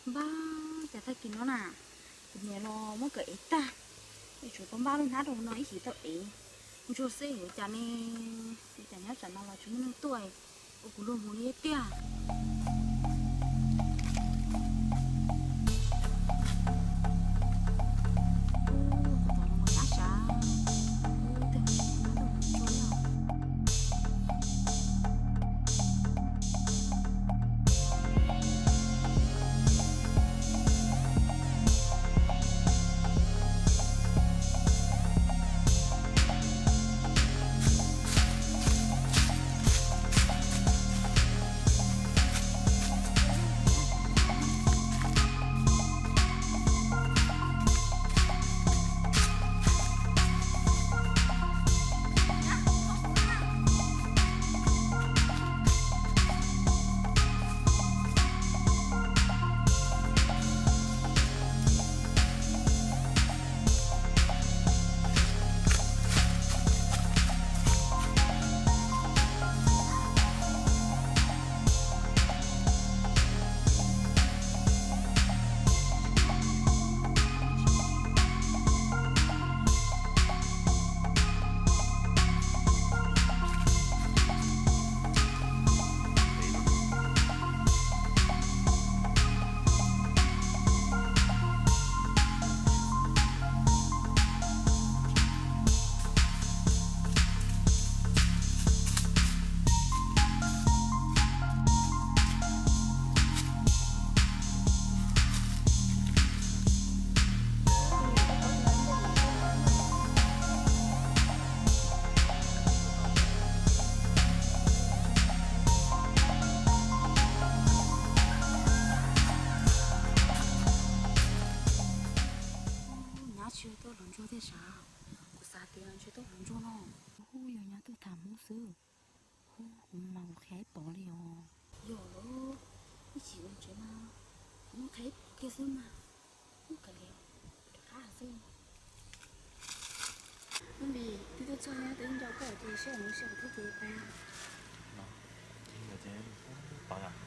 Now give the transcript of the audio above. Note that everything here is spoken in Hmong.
Npab, cas tag kis no na, kuv niam los muab kawm ev tag, es tshuav tau npab lub hnab rau no ib chim tau ev. Ntsuag xwb yuav cas ne, ua cas nyob tsam no los tsis muaj neeg tuaj, ua kuv luag mus li tiag. Nyab tsis tuaj hluas nraug thiab sav, kuv xav tias ntshe tuaj hluas nraug no. Hu, yog nyab tuaj tham Hmoob xwb. Hu, kuv mas kuv qhia ib pom li os. Yog lawm, ib chim ua tsev mas kuv muab qhia ib pom kiag xwb mas, muab kav liam rov qab xwb. Lub Npis, twb tuaj txog nyob twb nco koj ces sij hawm no sij hawm thiab ces pais. Pom,